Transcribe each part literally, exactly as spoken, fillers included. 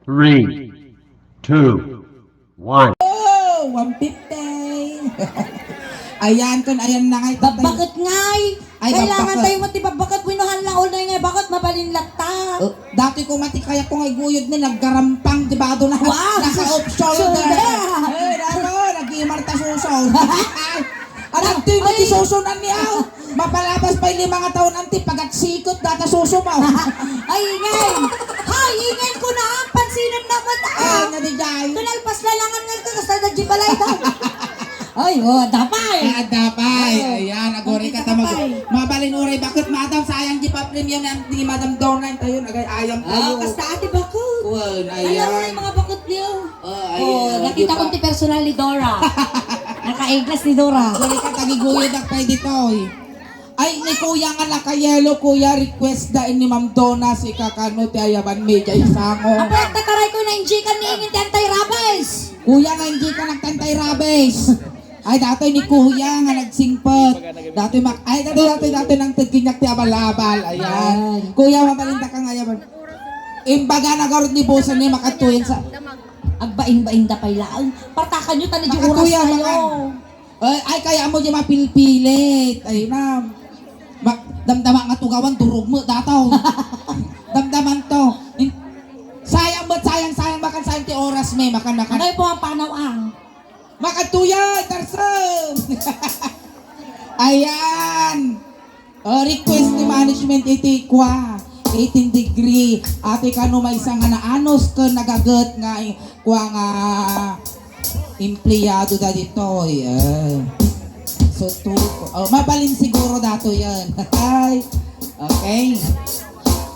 Three, two, one. Oh, one fifty. Ayan, kun ayan na ngay, tatay. Babbaket ngay. Ay, kailangan babbaket. Tayo mo ti babbaket. Winuhan lang, ulay ngay, baket mabalin latta. Oh, dati ko mati kaya ko ngay guyod ni naggarampang, di ba? Doon na, wow, naka-off shoulder. Shoulder. Eh, daro, nag-imarta suso. Anak, di mo ay, ti susunan niya. Mapalabas pay lima nga taon, anti, pagaksikot, data suso mo. Ay, ingay. Hay, ingay ko na, pansinen na mo ta. Ay, nadiday. Tunalpas lalangan nga ka, kasta na di balay ta. Ay, oh, adda pay. Ah, adda pay. Oh. Ayan, agori ka ta mag-, mabalin uray baket, madam, sayang di pa premium ni, ni Madam Donna, tayo, nagay ayam tayo. Oh, kasta ati baket. Wen, ayan. Alam mo yung mga baket niyo? Oh, ayan, nakita ko ti personal ni Dora. Naka-eglas ni Dora. Agori ka, tagiguyadak pay ditoy. Ay, ni Kuya nga naka-yellow, Kuya, request da ni Ma'am Donna, sika kano ti ayaban mi, jay sango. Apo, tataray ko, nainjikan ni ingin ti anti-rabies. Kuya, nainjikan nagti-anti-rabies. Ay, datoy ni Kuya nga nagsingpet. Datoy mak-, ay, datoy, datoy, datoy nang tagkinyak ti abal-abal. Ayan. Ay. Kuya, mabalinda ka nga ayaban. Imbaga na garud ni Bosa ni makatuyan sa agbaing-baing da pay laeng. Partakan nyo, tani di oras kayo. Makatuyan, mangan. Ay, ay, kaya mo di mapilpilit. Ay, na. Ma-, damdama nga tugawan, durog mo, dataw. Damdaman to. In-, sayang mo, sayang, sayang, makan, sayang ti oras, me, makan, makan. Ano yung pumapanaw ang? Makatuya, Tarzan! Ayan. Oh, request ni management iti kua, eighteen degree. Ati kano maysa nga naanos ken nagaget nga i-, kua nga empleyado da ditoy. Eh. So, tu-, oh, mabalin siguro dato yan. Ay. Okay.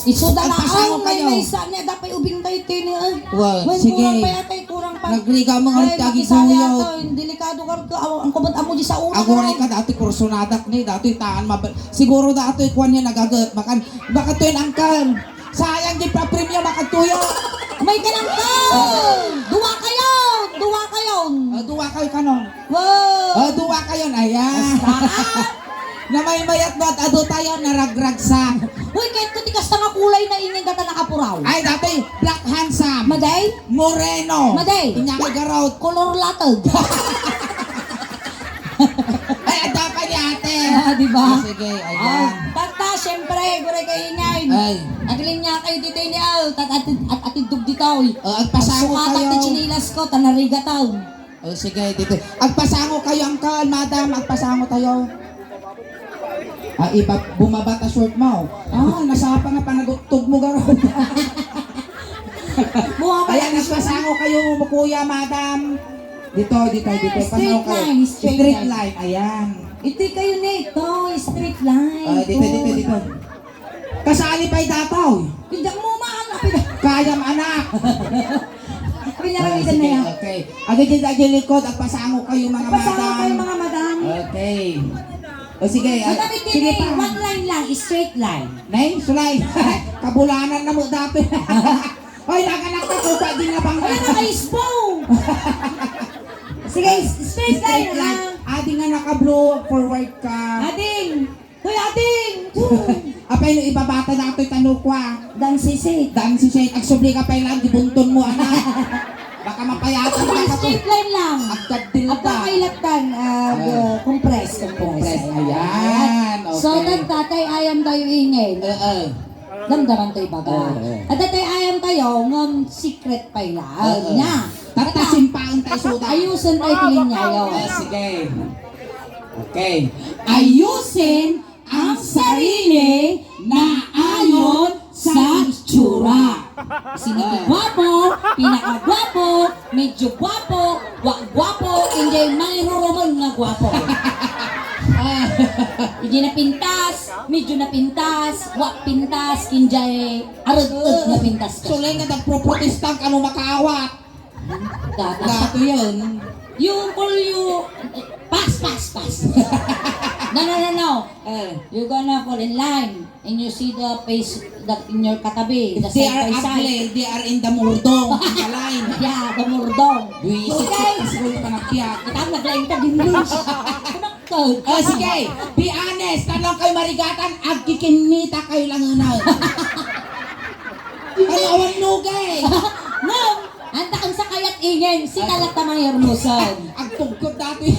Isuda na, agpasango kayo. Ay, may maysa niya, dapat ubing tayo, tini, eh. Well, sige. Kurang pa yata, eh, kurang pa. Nagriga mo nga. Ay, rin tagi makisali kuya. Ato, yung delikado ka rin, aw, ang kumot amo di sa ulo. Aguray ka, dati kursunadak ni, dati taan mabal-, siguro dati kuwan niya nagagat, makan, baka to yung angkan. Sayang di pa premium, makatuyo. May ka lang ka! Duwa kayo! Duwa kayo! Ah, duwa kayo kanon. Wow! Ah, duwa kayo na yan. Basta. Namaymayat mo at ado tayo, naragragsak. Uy, kahit ko ti kasta nga kulay na ingin data nakapuraw. Ay, dati, black handsome. Maday? Moreno. Maday? Inya kay garot. Kolor latag. Ay, adda pa ni ate. Ah, di ba? Ah, sige, ayan. Ah, tata, siyempre, gure kay ingay. Ay. Agiling niya kayo dito niya, tat-, at-, at-, atidog dito, eh. Oh, agpasango kayo. Sukatan ti chinilas ko, tanariga tao. Oh, sige, dito. Agpasango kayo, uncle, madam, agpasango tayo. Ah, iba, bumaba ta short mo. Ah, nasapa nga panagutog mo, garo. Bumaba. Ayan, nagpasango kayo, kuya, madam. Dito, dito, dito. Straight line, straight line. Straight line, ayan. Iti kayo nito, straight line. Ah, dito, dito, dito. Kasali pa'y dataw. Pindak mo, maan, pindak. Kayam, anak. Pindak. Ah, sige, okay. Agad dyan, agad likod, agpasango kayo, mga madam. Agpasango kayo, mga madam. Okay. O sige, ah, madam, sige pa. One line lang, straight line. Nay, sulay. Kabulanan na mo dati. Hoy, naganak ka, kupa, di na bang. Ay, naka-ispo. Sige, straight line, straight line. Adi nga naka-blue, forward ka. Ading. Hoy, ading. Apay no ibabata na ato'y tanukwa. Dan sisig. Dan sisig. Agsubli ka pa'y lang, gibunton mo, anak. Baka mapayatan ka pa to. Straight line lang. Agkadil ka. Agka kailatan, ah, compress, compress. Compress, ayan. Okay. So, nagtatay ayam tayo ingay. Oo. Damdaman tayo baga. Oo. At tatay ayam tayo, ngam secret pa'y lang. Oo. Nya. Tata, simpaon tayo, suda. Ayusin tayo, pilinyayo. Ah, sige. Okay. Ayusin ang sarili na ayon sa itsura. Sino ti gwapo, pinakagwapo, medyo gwapo, wa gwapo, inday mairuruman nga gwapo. Inday napintas, medyo napintas, wa pintas, inday arud-ud napintas ka. Sulay nga nagpoprotestan, ano makaawat? Data. Dato yun. You pull you, pass, pass, pass. No, no, no, no. Eh. You're gonna fall in line and you see the face that in your katabi, the side by side. If they are ugly, they are in the murdong, in the line. Yeah, the murdong. Buwisit ka, okay. Pasko yung panagpiak. Kita ang naglain ka, Dimlish. Kunaktaw. Oh, sige. Be honest. Tanong kayo marigatan, agkikinita kayo lang yun, ah. Ano, awan nugay? Ngem, anta kang sakayat ingen, sika latta mangihermosan. Agtugkod dati.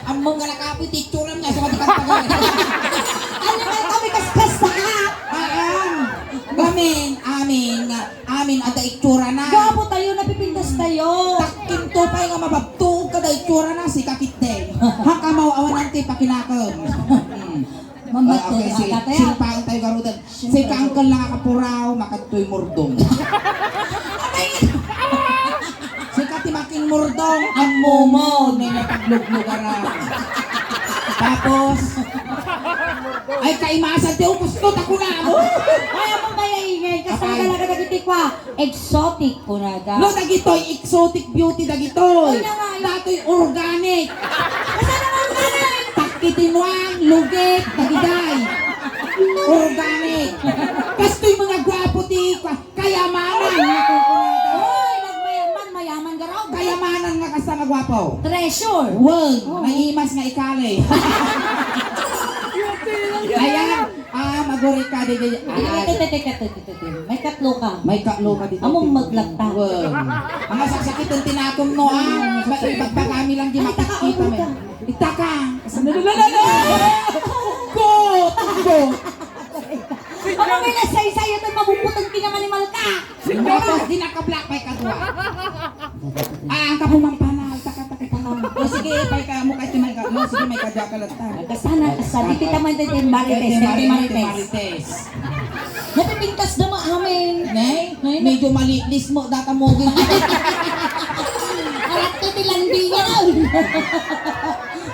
Ammom nga nakapoy ti itsuram nga, sukat ikagpagay. Ania nga kami kaskas ta? Aam. Amin, amin, amin, adda itsurana. Gwapo tayo, napipintas tayo. Takkinto pay nga mababtuog kada itsurana, sika ketdin. Hakamaw, awanan ti pakinakem. Hmm. Mamatod Ah, okay, si, ata, te. Simpaen tayo garuden. Siyempre. Si Uncle nakakapuraw, makadtoy murdong. Sika ti makin murdong, ammo mo, ni napagluglugaran. Tapos, ay, kaimasan ti ubos ko, takuna mo. Ay, apo ba yung ingay? Kasta Apay. Talaga dagiti kwa. Exotic, kunada. No, dagitoy, exotic beauty dagitoy. Ay, na nga, yun. Datoy organic. Kasano nga organic? Takitinuan, lugit, dagiday. Organic. Kastoy mga gwapo ti ka-, kayamanan. Oy, nagmayaman, mayaman ka raw. Kayamanan nga kasta nga gwapo. Treasure. Wen, Oh. Naimas nga ikali. Ayan. Ah, maguri ka, di, di. Teka, Ah, teka, teka, teka, teka, teka. May katlo ka. May katlo ka dito. Amo, maglakta. Wow. Ang masaksakitan tinakom, no, ah. Ba-, ibagbagami lang di Ay, taka, makikita, uta. Men. Itaka. Go! Go! Amo, may nasaysay ito, mabubutang tinamanimal ka. Tapos, di nakablock, may kadwa. Ah, ang kapumampana, taka, taka, taka. O, sige, pay ka mo kahit may ka-, o, sige, may kadwa ka lang ta. Kasana, kasana. Dito naman, dito yung Marites, Dito yung dito yung Marites, Marites. Marites. Napipintas na mo amin. Nay, Nay, medyo malilis mo, data mo, gini. Arat ko, tilandingan.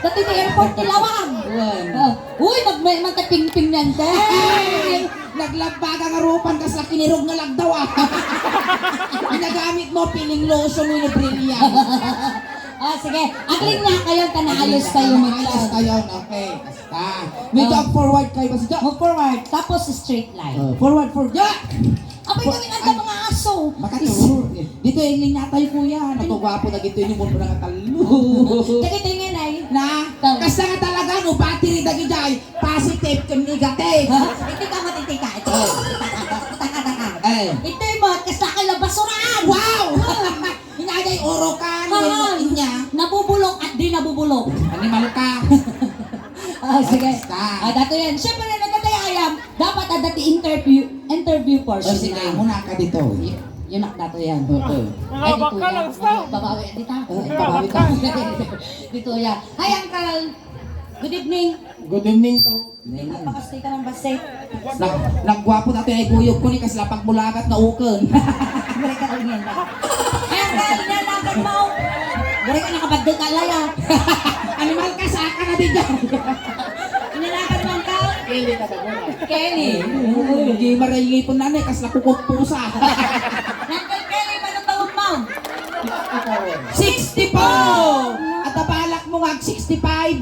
Dati sa airport, Tilawan. Wan. Ah, uy, magmay man ta pingping niyan, te. Ay! Naglabbaga nga rupan, kas la kinirog nga lagdaw, ah. Ginagamit mo, feeling lotion, yung brilliant. Ah, sige. Agling na kayo, ta naayos kayo, Agling na, Mister. Naayos kayo, okay. Basta. Medyo Ah. forward kayo, basta. Move forward. Tapos, straight line. Oh, forward, forward. Yeah! Apay, For-, kami nga ay, mga aso. Makaturo. Dito, yung linya tayo, kuya. Nagkagwapo na dito, yung muna nga talo. Dagiti nga, Nay. Na? Tama. Kasta nga talaga, no, battery dagiti ay. Positive ken negative. Iti ka, mati, iti ka. Iti. Oh. Taka, taka, taka. Eh. Iti mo, kasta ka lang basuraan. Wow! Inagay orokan, Haha. Inya. Nabubulok at di nabubulok. Animal ka. Ah, sige. Basta. Ah, dato yan. Siyempre, nagkatayayam, dapat adda ti interview, interview Oh, portion sige, na. Muna ka dito. Y-, yun ang dato yan. Oo. Ay, dito yan. Babawi, dito. Oo, babawi ka. Dito yan. Hi, Uncle. Good evening. Good evening to. Nagpakastay ka ng basay. Nag-, naggwapo na tayo ay buyog ko ni kaslapag mulagat na ukon. Balik ka rin yan. Ay, ang kain niya, laban mo. Balik ka nakabagdal ka, laya. Animal ka, saka na din dyan. Inalagan mo ang tao? Kelly na ba mo? Kelly. Hindi maray ngipon na, eh, kas nakukot pusa. Nandun, Kelly, paano tawag mo? Sixty-four! At abalak mo nga sixty-five.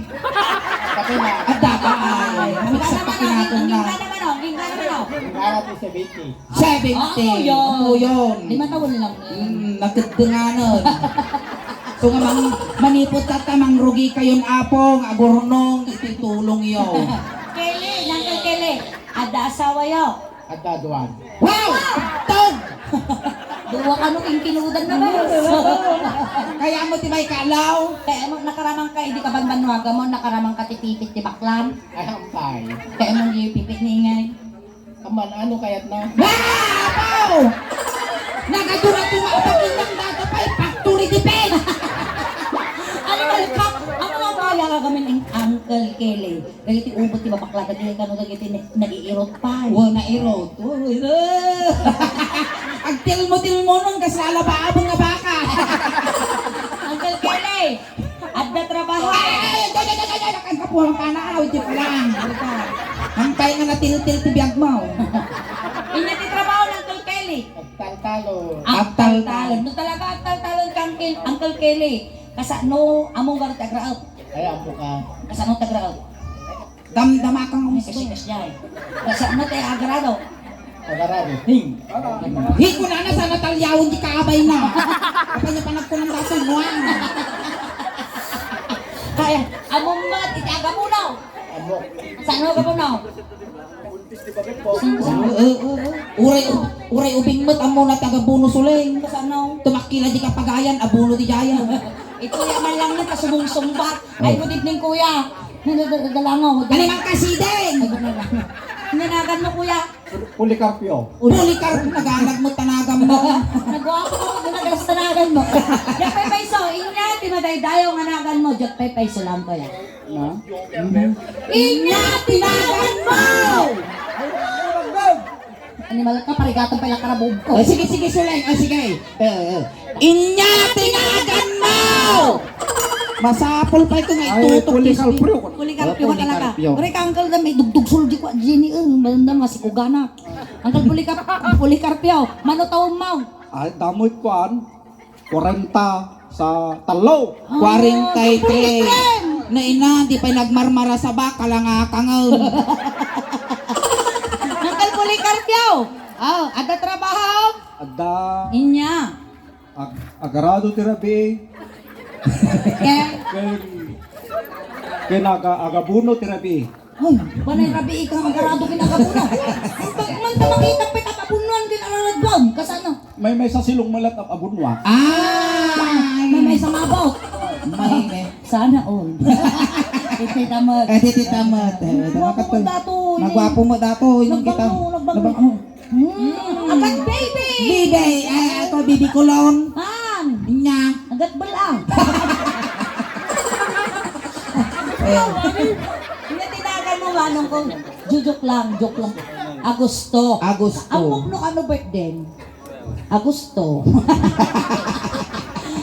Pati na. At dapat ay, mamit sa pakinatong na. Ang ganda naman, oh. Ang ganda naman, oh. Ang harap ni seventy. Seventy. Ah, ako yun. Ako yun. Lima taon lang yun. Hmm, nagkagdanganan. So nga, mang-, manipot ka ta, mangrugi kayon, Apo, nga agurnong, iti tulong yo. Kelly, Uncle Kelly, adda asawa yo? Adda duan. Wow! Tog! Duwa kano king kinudan na, bes. Kaya mo ti may kalaw? Kaya mo nakaramang ka, hindi ka banbanwaga mo, nakaramang ka ti pipit ti baklan. Ay, ampay. Kaya mo yung pipit ni ingay. Aman, ano kayat na? Wow! Nagadura-dura ang pagkitang data pa, eh, factory defense! Ano ba, Kap? Ano nga kaya ka kami ng Uncle Kelly? Dagiti ubot ti mapakla, dagiti kano dagiti na-, naiirot pa. Wa, nairot. Uy, na. Agtilmo-tilmo nun, kas lalabaabon nga baka. Uncle Kelly, adda trabaho. Ay, ay, ay, ay, ay, ay, ay, ay, ang kapuhang panaaw, di pa lang. Hantay nga natiltil ti biag mo. Inya ti trabaho ni Uncle Kelly. Agtaltalon. Agtaltalon. No talaga agtaltalon ka, Uncle, Uncle Kelly. Kasano, among garot agraap. Ay, ampo ka. Kasano tagraap? Damdama kang Ay, gusto. Kasi, kasi, ay. Nasa, ano tayo, agrado? Agrado. Hing. Hing ko na, nasa Natalyawan, di kaabay na. Kapag niya panagkunan dati, muwang. Kaya, among mat, iti agamuno. Amo. Saan mo agamuno? Eh, eh, eh. Uray, uray ubing met, ammo na taga Bono Suleng. Kasano? Tumakkila di kapagayan, abono di jayan. Ito ya man lang na kasumungsungbat. Ay, Oh. Good evening, kuya. Nagdadalangaw. Ano man kasi din? Ay, good na lang. Nanagan mo, kuya? Policarpio. Policarpio, naganag mo, tanagan mo. Nagwapo mo, nagalas tanagan mo. Jack Paypay so, inya, ti madaydayaw nga nagan mo, Jack Paypay so lang, kuya. Na? Inya, tinagan mo! Animal ka, parigatan pa ilang karabog ko. Oh, sige, sige, Suleng. Oh, sige. Eh, eh. Inya, tinagan mo! Masapul pa ito nga Ay, itutok, Policarpio. Policarpio Oh, ka talaga. Policarpio. Ore ka, Uncle, da, may dugdug suldi ko, Jenny, eh, malanda, masikuganak. Uncle Policarp-, Policarpio, mano taon mo? Ay, damoy kuan. Kwarenta sa tallo. Kwarenta y tres. Boyfriend! Na ina, di pay nagmarmara sa baka, lang akangen. Uncle Policarpio! Oh, adda trabaho? Adda. Inya. Ag-, agarado ti rabii. Ken? Ken, ken aga-, agabuno ti rabii. Ay, panay rabii ika nga agarado ken agabuno. Pag man ta makita pay ta pabunuan ken araradwan, kasano? May, may sa silong malat a abunwa. Ah! May, may sa mabaw. May, may. Sana all. Iti tamat. Eh, iti tamat. Eh, ito Magwapo mo makatun-, datoy. Magwapo mo datoy. Nung kita. Nagbangmo, nagbangmo. Nabang-, oh. Hmm. Agat baby! Baby! Eh, ito, baby kulon. Han! Inya. Agat bal-ang. Eh. Hindi tinagan mo, manong ko. Joke lang, joke lang. Agosto. Agosto. Ang pukno ka no birthday? Agosto.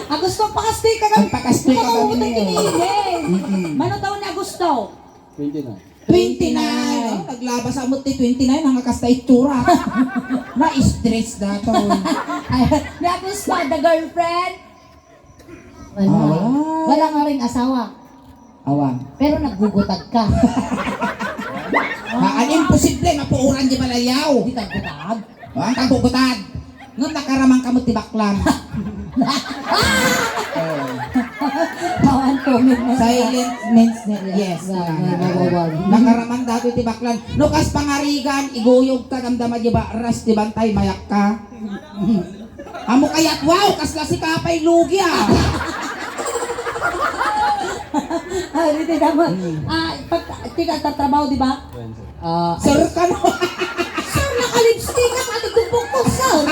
Agosto, pakastoy ka Ang pakastoy ka Pakautang kami. Kini, eh. Mm-mm. Mano taon ni Agosto? Twenty-nine. Twenty-nine. Oh, naglabas amot ti twenty-nine, ang kasta itsura. Na-stress dato. Ay, ni Agosto, the girlfriend? Wala. Ah, wala. Wala nga rin asawa. Awan. Pero naggugutad ka. Ah, ang imposible, mapuuran di malayaw. Di ka gutad. Oh, ang kagugutad. Ngem nakaramang kamo ti baklan. Oh. Awan comment na. Silent means ne-, yes. Yes, na, na, na, na, na, na. Nakaramang dato ti baklan. No, kas pangarigan, iguyog ka, damdama di ba, ras ti bantay, mayak ka. Amo kayat, wow, kasla si Kapay lugi, ah. Ah, dito naman. Hmm. Ah, pag, tika, tatrabaho, di ba? Sir ka, no? Sir, naka-lipstick ka, pati gubok ko, sir.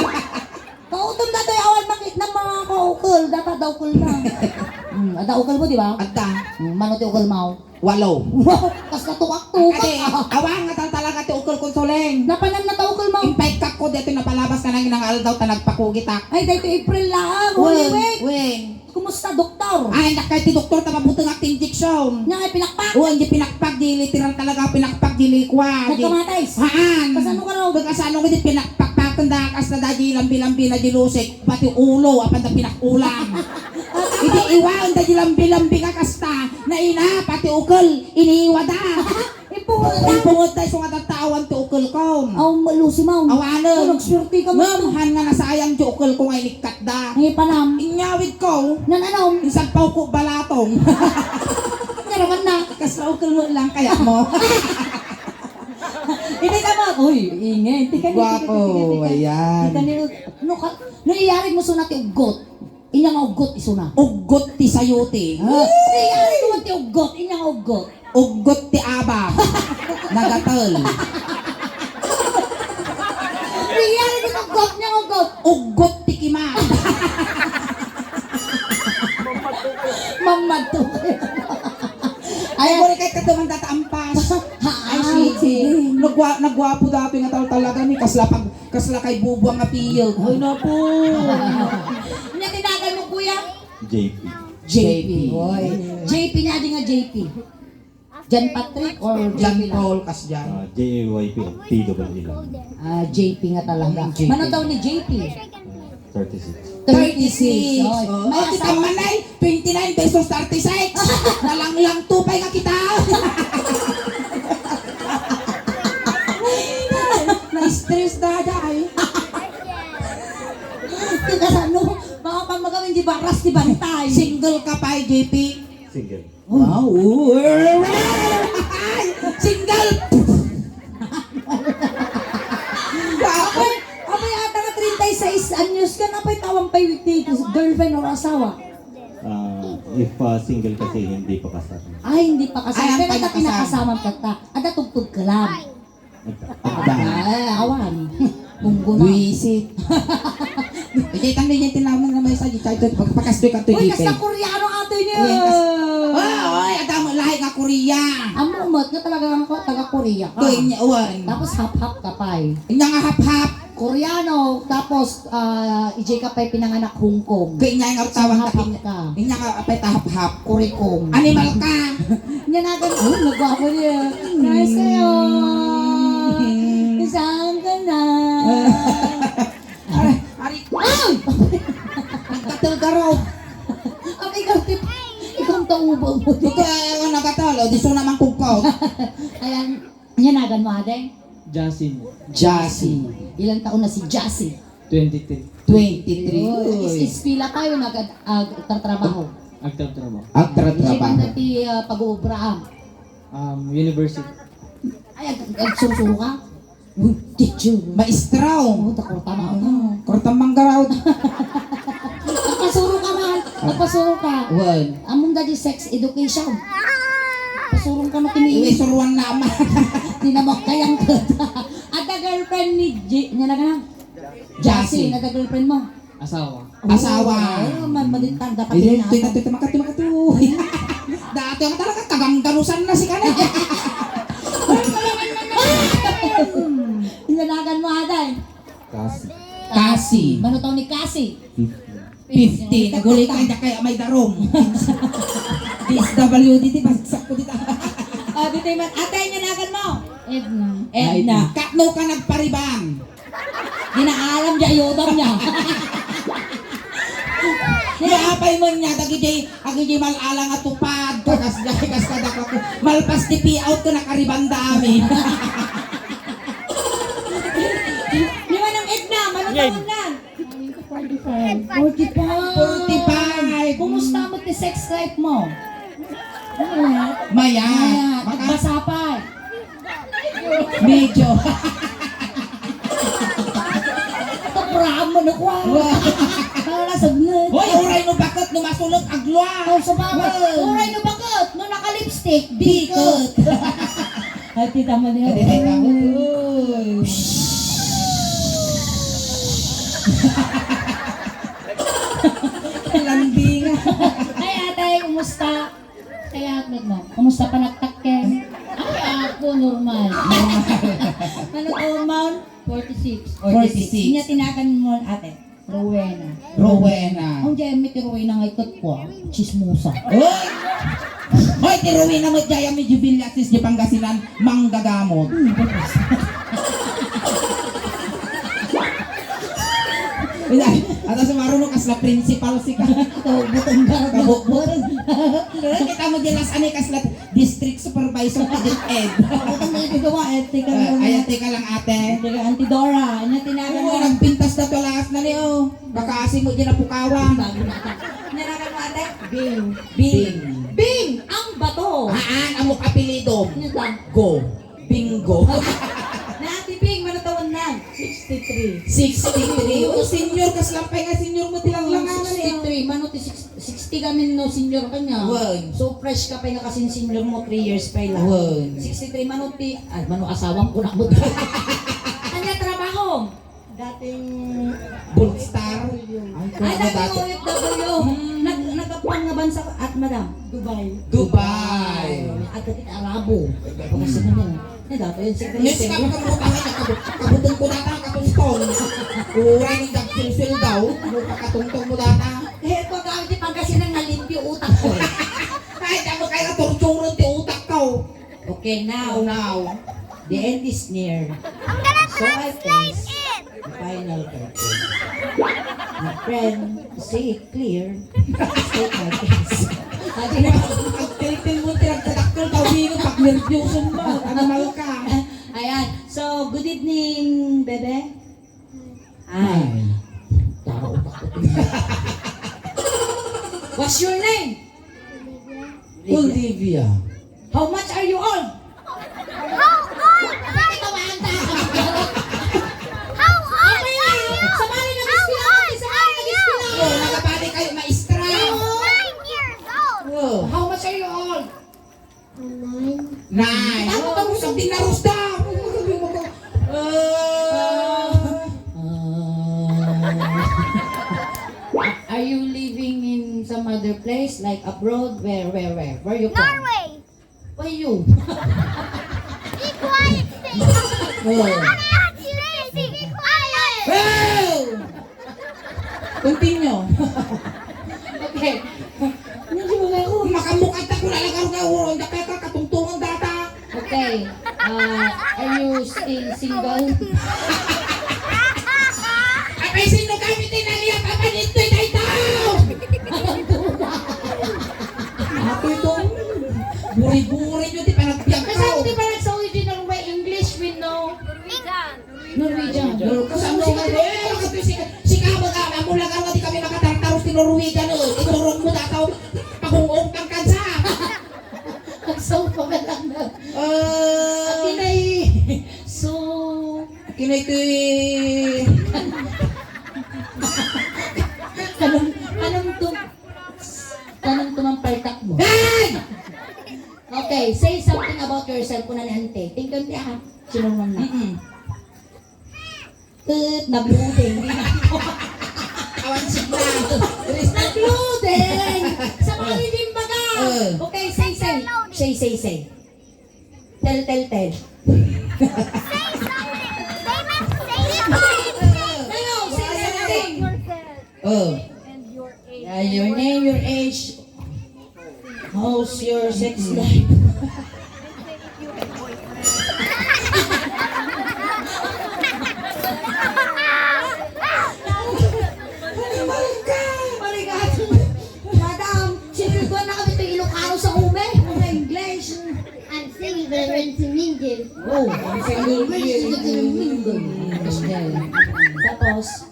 Kautom na tayo, awan makit ng mga kaukol, dapat daw ukol na. Hmm, ada ukol mo, di ba? Adda. Hmm, mano ti ukol mo? Walo. Wow, kas natukak-tukak. Ade, awan nga tan talaga ti ukol kon Suleng. Napanan na ta ukol mo. Impaitkak ko, dito napalabas ka nang inang aldaw ta nagpakugitak. Ay, dito April laang, Holy Week. Wen. Kumusta, doktor? Ay, nakay ti doktor, ta mabutengak ti injection. Nya, ay pinakpak? O, hindi pinakpak, di literal talaga, pinakpak, di likwa. Nagkamatis? Haan. Kasano ka raw? Kasano ka di pinakpak, pakenda, kas na da di lambi-lambi na di lusik, pati ulo, apan da pinakulang. Idi iwan, da di lambi-lambi ka kasta, na ina, pati ukol, iniwa da. Ipungod na. Ipungod na, isu nga tattaawan ti ukol ko. Aw, malusi mo. Awanen. Aw, nagswerte ka mo. Ngem, han nga nasayang ti ukol ko nga inikkat da. Ay, panam. Inyawid ko. Nan ano? Insagpaw ko balatong. Naraman na. Kasla ukol mo lang kaya mo. Hindi ka mo. Uy, ingay. Tika ni, tika ni, tika ni, tika ni. Guwapo, ayan. Tika ni, no, ka, no, iyari mo suna ti uggot. Inya nga uggot isuna. Uggot ti sayote. Ah, iyari mo ti uggot, inya nga uggot. Uggot ti abak. Nagatel. Iyari ti uggot, inya nga uggot. Uggot ti kima. Mamadto. Ay, ay, buri kay kadto man data ampas. Ha, ay, ah, sige, sige. Nagwa-, nagwapo dati nga tao talaga ni kasla pag Kasla kay bubuang nga piyek. Ay, naku. Nya tinagan mo, kuya? J P. J P. Oy. J P nya, di nga J P. John Patrick or John J P lang? Paul, kas John. Ah, J A Y P, P W lang. Ah, J P nga talaga. J P. Mano taon ni J P? Thirty-six. Thirty-six. Oy. Oh, may asawa. Kita man ay, twenty-nine versus thirty-six. Nalanglang tupay nga kita. Na-stress dada ay. Tika sano, baka pang magawin di baras di bantay. Single ka pa, J P? Single. Wow. Single. Ay, with the girlfriend or asawa? Ah, if, ah, single kasi, hindi pa kasal. Ay, hindi pa kasal. Ay, ang Pero pwede kasal. Kinakasama ka ta. Ada tugtog ka lang. Agda. Ah, awan. Unggo na. Buwisit. Ijay tanda ijay tinamon nga may sa ijay. Pag-, pakastoy ka to, Uy, J P. Kasta Koreano ato niya. Uy, kas-, ah, oy, adda mo lahi nga Korea. Amo, umot nga talaga nga ko, taga Korea ka. Uy, nya, uwan. Tapos hap-hap ka pa eh. Nya nga hap-hap. Koreano, tapos, ah, ijay ka pa'y pinanganak Hong Kong. Kay inya nga tawag Hap-hap ka. Inya nga pa'y tahap-hap. Kurikong. Animal ka. Nya nagan, oh, nagwapo niya. Nice kayo. Saan ka na? Aray, aray. Ah! Nagkatel ka raw. Ang ikaw, tip, ikaw ang taubang mo. Ito, eh, ang nagkatel, o, di so naman kugkaw. Ayan, nya nagan mo, ate? Jasin. Jasin. Ilang taon na si Jasin? Twenty-three. Twenty-three. Oh, Uy. Is-, eskwela pa yun, nag-, ag-, agtatrabaho. Agtatrabaho. Agtatrabaho. Hindi man dati, ah, pag-uubra, ah. Um, university. Ay, ag-, agsursuro ka? Uy, teacher. Maestra, oh. Oh, takor tama ako. Kortang manggaraw. Agpasuro ka man. Agpasuro ka. Wen. Among dati sex education. Pasurong ka na kini. Uy, suruan naman. Di na magkayang ka. Ada girlfriend ni G-, niya na ka na? Jassy. Jassy, ada girlfriend mo? Asawa. Asawa. Oh, man, malitan, dapat Hindi, ina- ito, ito, ito, makati, makati, oh. Dati ang talaga, kagangganusan na si Kane. Inanagan mo, aday. Kasi. Kasi. Mano taon ni Kasi? Fifty. Fifty. Naguli ka, hindi kaya may darom. D S W D, di bagsak ko dito. Ah, dito man. Atay, inanagan mo? Edna. Edna. Edna. Katno ka nagpariban? Di na alam, di ayudan niya. Naapay mo niya, dagiti, agiti mal-ala nga tupad, kakas, kas kadakako. Malpas ti payout ko, nakaribanda amin. Ni Manang Edna, mano taon nan? Forty-five. Forty-five. Forty-five. Kumusta mo ti sex life mo? Mayat. Mayat. Mayat. Maka- Agbasapay. Medyo. Ito, puraan mo na kuha. Wa- Para sagnit. Hoy, uray no baket, no masulot, aglua. Oh, sa bagay. Wow. Uray no baket, no naka-lipstick, dikit. Dikit. Ay, tita mo niya. Ay, tita mo. Uy. Landing. Ay, ate, kumusta? Kaya upload mo. Kumusta panagtakke? Ay, ako, normal. Ano taon mo? Forty-six. Forty-six. Inya tinagan mo, ate? Rowena. Rowena. Ang jay, may ti Rowena nga ikot ko, ah. Chismosa. Oy! Hoy, ti Rowena mo, jay, may jubilatis, di Pangasinan. Manggagamot. Hmm, tapos. Wala, ato sa maruno kasla principal si ka. Ito, butong ka, Kabukbut. Butong. Pero kita mo di las ani kasla district supervisor ka, DepEd. Butong na ito gawa, eh, teka lang. Ay, teka lang, ate. Teka, Auntie Dora, ano tinaga mo? Oo, nagpintas na to lahat na niyo. Baka asi mo di napukawan. Nanaga mo, ate? Bing. Bing. Bing. Bing, ang bato. Haan, amok apelido. Ano ba? Go. Bingo. Natiping, mano taon na? Sixty-three. Sixty-three. Oh, senior ka, slampay nga senior mo, tilang lang. Oh, sixty-three. Mano ti six-, sixty kami no senior ka niya. Wen. So fresh ka pa yung nakasin senior mo, three years pa lang. Wen. Sixty-three, mano ti, ay, mano asawang ko na mo. Kanya trabaho? Dating Gold Star? Ay, ay, ano dati dati? O F W. Hmm. Nag-, nagapang nga bansa at madam? Dubai. Dubai. At dati Arabo. Ay, dati. Kasi naman. Eh, dati yun, sige. Yes, sige. Ikaw, kabutang ka, kabut-, kabutang ko data, kabutang. Uray ni Dagsilsil daw. Ano, pakatungtong mo data? Eh, ito, dati Pangasinan nga limpyo utak ko. Ay, damo kayo na torturan ti utak ko. Okay, now, now, the end is near. So I face the final curtain. My friend, say it clear. State my case. Adi na. Ang tiltil mo, tinagtadakkel, tawino, pag nervyoso mo, ano, mal ka. Ayan. So, good evening, Bebe. Hi. Ay. Tao pa ko. What's your name? Olivia. How much are you old? How old are you? How old are you? Sa mali nag-eskwela, sa mali nag-eskwela. Nay, ano ka mo sa dinarus daw? Ah. Ah. Are you living in some other place, like abroad? Where, where, where? Where you from? Norway. Why you? Be quiet, Stacy. Oh. Stacy, be quiet. Oh! Continue. Okay. Ano ba ako? Makamukha ta ko lalagang ka, oh, ang dapet ka, katungtungan data. Okay. Ah, are you still single? Apay, sino kami tinalian? Papa, dito, dito! Ato ito. Buri-buri nyo, di pa nagbiag Kasi ko. Di ba nagsa original way English, we know? Norwegian. Norwegian. Norwegian. Kasano si Norwegian? Kasi si, si Kama nga, amo lang nga di kami makatartaros ti Norwegian, eh. Iturong mo na tao, pagungong kang kansa. Ang saupa ka lang na. Ah. Akinay, so, akinay ti. Kanang, kanang tum-, kanang tumampaltak mo. Hey! Okay, say something about yourself, kuna ni ante. Tingnan niya, ha? Sinungan na. Mm-mm. Tut, nag-loading. Awan signal. Nag-loading! Sa mga Oh. hindi baga. Oh. Okay, say, say. Say, say, say. Tell, tell, tell. Say something. They must say something. Hello, say something. Oh. And your age. Yeah, your name, your age. How's your sex life? Madam, sinulduan na kami ito Ilocano sa ube. Mga English. I'm single and to mingle. Oh, I'm single. English is to mingle. Tapos,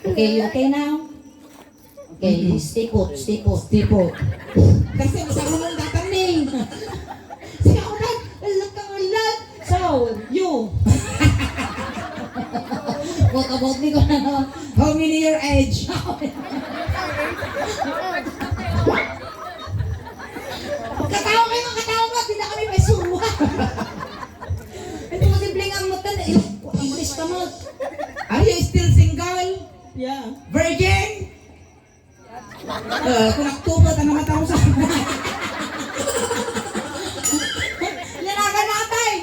okay, you okay now? Okay, Mm-mm. stay put, stay put. Stay put. Kasi masarunong datang ni. Sige, ako na. Alat kang alat. So, you. What about me? How many your age? Katawa kayo, katawa mo. Di na kami may suruhan. Hindi mo simpleng ang mata na English ka mo. Are you still single? Yeah. Virgin? Eh, kung October, tanong mataw sa. Lalaga na, atay!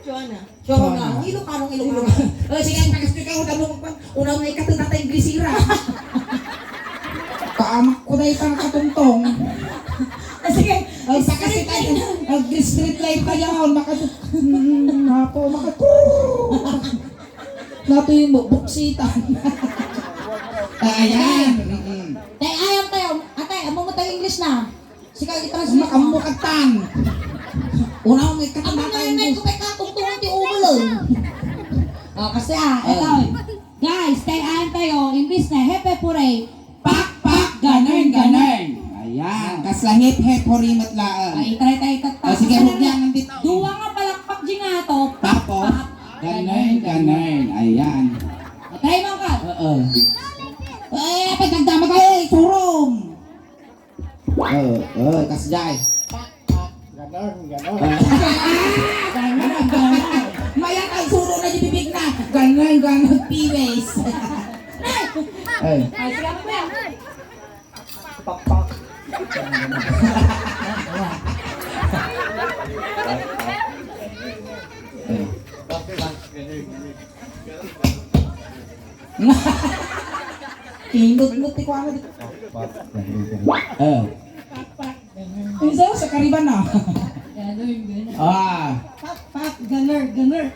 Joanna. Joanna. Ilocano, Ilocano. Eh, sige, ang tagas ka, tanong mo pa. Una mo ikatun, atay, Grisira. Paamak ko na itang katungtong. Eh, sige. Ang tagas kita, ang street light pa yan. Makatu-, hmm, apo, makatu-, Nato yung bu-, buksitan. Ah, ayan. Mm-mm. Tay, ayan tayo. Atay, amo mo tayo English na. Sika, i-translate mo. Makamukatan. Una mo, may Amo katamata na yung yun, may English. Kupay ka, tungtungan ti ulo. Oh, kasi ah, eto. Oh. Guys, tay, ayan tayo. English na, hepe pure. Pak, pak, ganern, ganern. Ayan, kasla hip, hip, hurimat laeng. Ay, itry tayo, itry tayo. O, sige, hugyan, nandito. Dua nga palakpak, di nga to. Pak, pak, ganern, ganern. Ayan. Try mo ka. Oo. Eh, pagdagdama ka, eh, surom. Oo, oo, kasjay. Pak, pak. Ganon, ganon. Ganon, ganon. Mayat ang suro na di bibig na. Ganon, ganon, piwes. Ay. Ay, sige, ano ba yan? Pakpak. Ay. Inutnut ti kuana di. Ah. Pakpak, ganon. Isa sa kariban na. Ganon, ganon. Ah. Pakpak, ganon, ganon.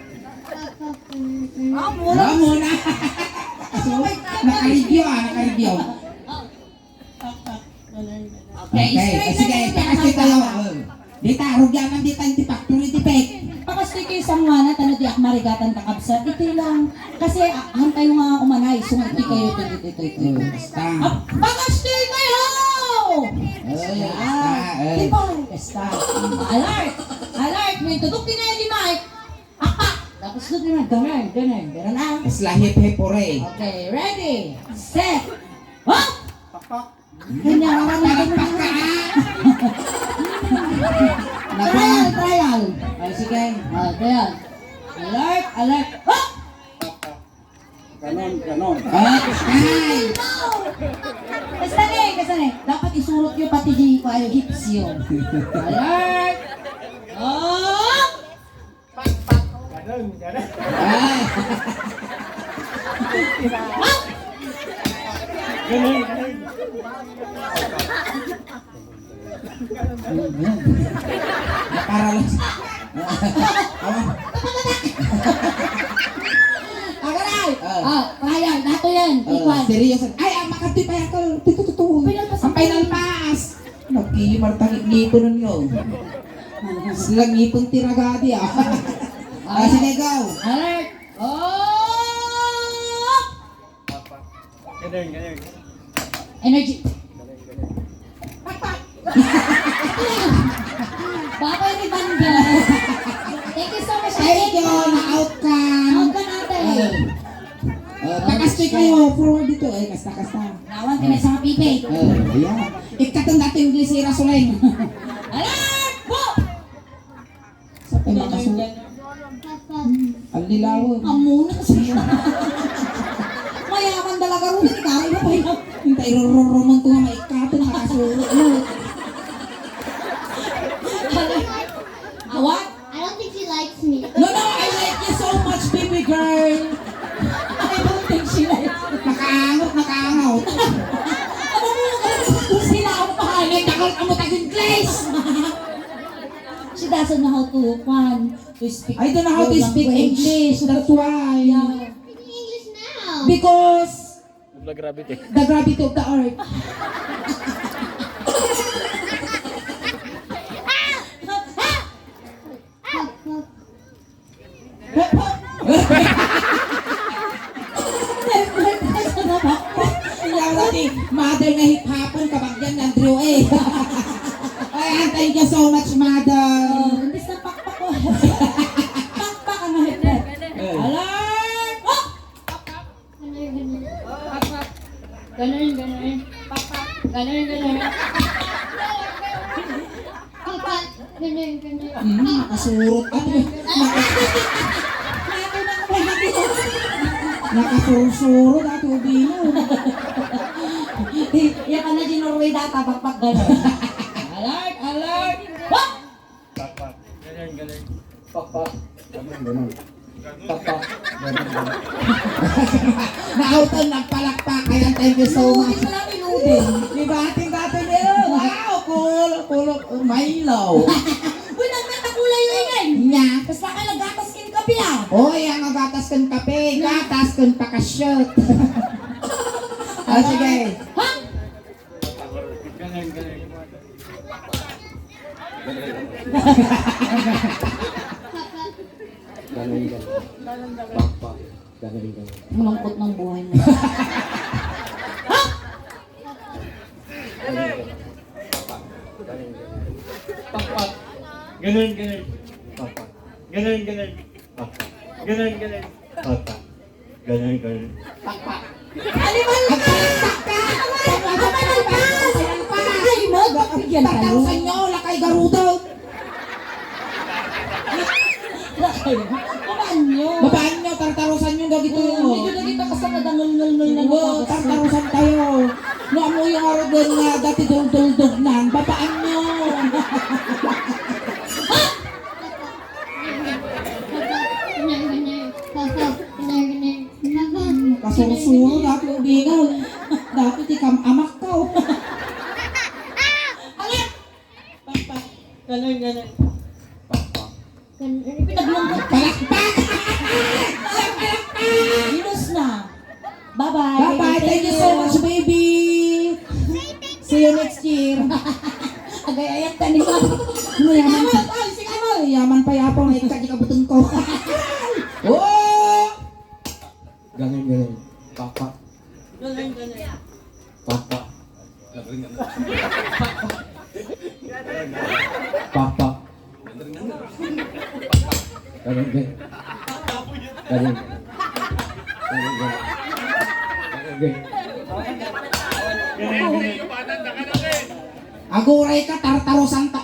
Ah, muna. Ah, muna. So, naka-review, ah, naka-review. Pakpak, ganon, ganon. Okay, okay, straight sige, na tayo. Pakasjay tayo. Oh. Dita, rugyanan dita, iti factory defect. Pakasjay kayo sa ngana, tano di ak marigatan kakabsat. Ito lang. Kasi, ah, han tayo nga umanay, so nga iti kayo, ito, ito, ito, ito. Hmm, basta. Ah, pakasjay kayo! Ay, ah, basta, ay. Di ba? Basta. Alert! Alert! May tutok din kayo di mic. Pakpak! Tapos doon naman, ganun, ganun, ganun ah. Mas lahip-hip, ore. Okay, ready, set, hop! Pakpak. Kanya, parang ganun na. Trial, trial. Ay, sige. Ah, trial. Alert, alert. Hop! Ganon, ganon. Ah, ay! Basta na eh, basta na eh. Dapat isurot nyo pati di ko ayo hips yo. Alert! Oh! Ah! Nakaralas. Awa. Agalay! Ah. Ah, trial, nato yan. Ah, ikuan. Seryoso. Ay, ah, makadtoy pa yan. Tutututuy. Final pass. Ang final pass. Nagkilimar ta ngipon ninyo. Sila ngipon ti ragadi, ah. Ah, sige, go. Alert! Oh! Galing, galing. Energy. Pakpak! Bye-bye ni Banda. Thank you so much. Thank you. Na-out ka. Out ka natin. Oh. Oh, pakastay kayo. Forward dito. Ay, kasta, kasta. Nawan ka na sa mga pipig. Oh, ayan. Ikatong dating English, ira suleng. Alert! Po! Sa pay makasuot. Ang lilaw. Amo na kasi. Mayaman talaga ron. Ikaw na pa yun. Hintay, rururumon ko nga maikato, makasuot mo. Awat? I don't think she likes me. No, no, I like you so much, baby girl. I don't think she likes me. Nakaangot, nakaangot. Ano mo, sila ang pahanay, dakol ka mo tag-English. She doesn't know how to, kwan, to speak I don't know how to your speak language. English, that's why. Yeah. Speaking English now. Because the gravity of the earth. Iyaw na ti mother nga hiphapon, kabagyan ni Andrew, eh. Ayan, thank you so much, mother. Oh, imbis na pakpak ko. Pakpak ang hipot. Eh. Alert! Oh! Ganun, ganun. Pakpak. Ganun, ganun. Papa, ganun, ganun. Hmm, nakasurot. Ate, naka-, nakasursurot, ate, ubi mo. Iya ka na di Norway data, pakpak ganun. Alert, alert. What? Pakpak. Ganun, ganun. Pakpak. Ganun, ganun. Pakpak. Ganun, ganun. Nauton, nagpalakpak. Ayan, thank you so much. Hindi pala minudin. Diba, ating dati niya? Wow, cool, cool. Milo. Uy, nagkatakulay yun, eh. Nya. Basta ka naggatas kin kape, ah. Oy, ang naggatas kin kape, gatas kin pakashoot. Ah, sige. Ha? Galing, galing. Pakpak. Galing, galing. Malungkot ng buhay mo. Galing, galing. Pakpak. Galing, galing. Pakpak. Galing, galing. Pakpak. Galing, galing. Pakpak. Galing, galing. Pakpak. Galing, galing. Pakpak. Aliman ka! Pakpak ka! Aliman ka! Ay, mo, pagbigyan ka, no? Pagtarusan nyo, lakay garudo. Lakay, babaan nyo. Babaan nyo, tartarusan nyo, gagito. Oo, medyo naging bakas na kadangol-ngol-ngol na. Oo, tartarusan tayo. No, amo yung araw din nga, dati dul-dul-dul nan, babaan nyo. Papa, papa, papa. Kasursuro, dati ubingan. Dati ti kam-amak ka, oh. Anak! Pakpak. Ganun, ganun. Pakpak. Ganun. Pinaglungkot. Palakpak! Palakpak! Minus na. Bye-bye. Bye-bye. Thank you so much, baby. See you next year. Agay-ayat ka ni Ma'am. Mayaman pa. Ay, sige, ano? Mayaman pa yapon. Ay, kadi kabuton ko. Oh! Ganun, ganun. Pakpak. Ganun, ganun. Pakpak. Pakpak. Galing, galing. Galing. Galing, galing. Galing, galing. Aguray ka, tartarusan ta.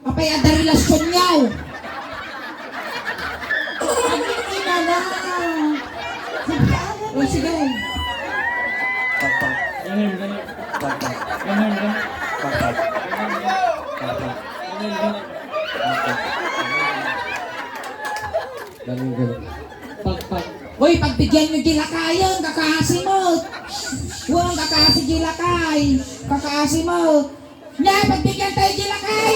Apay Ay, adda relasyonyo. Ang ina na. O, sige. Pakpak. Pakpak. Pakpak. Pakpak. Pakpak. Pakpak. Pakpak. Uy, pagbigyan nyo di lakayen, kakaasi mo. Wen, kakaasi di lakay. Kakaasi mo. Nia, pagbigyan tayo di lakay.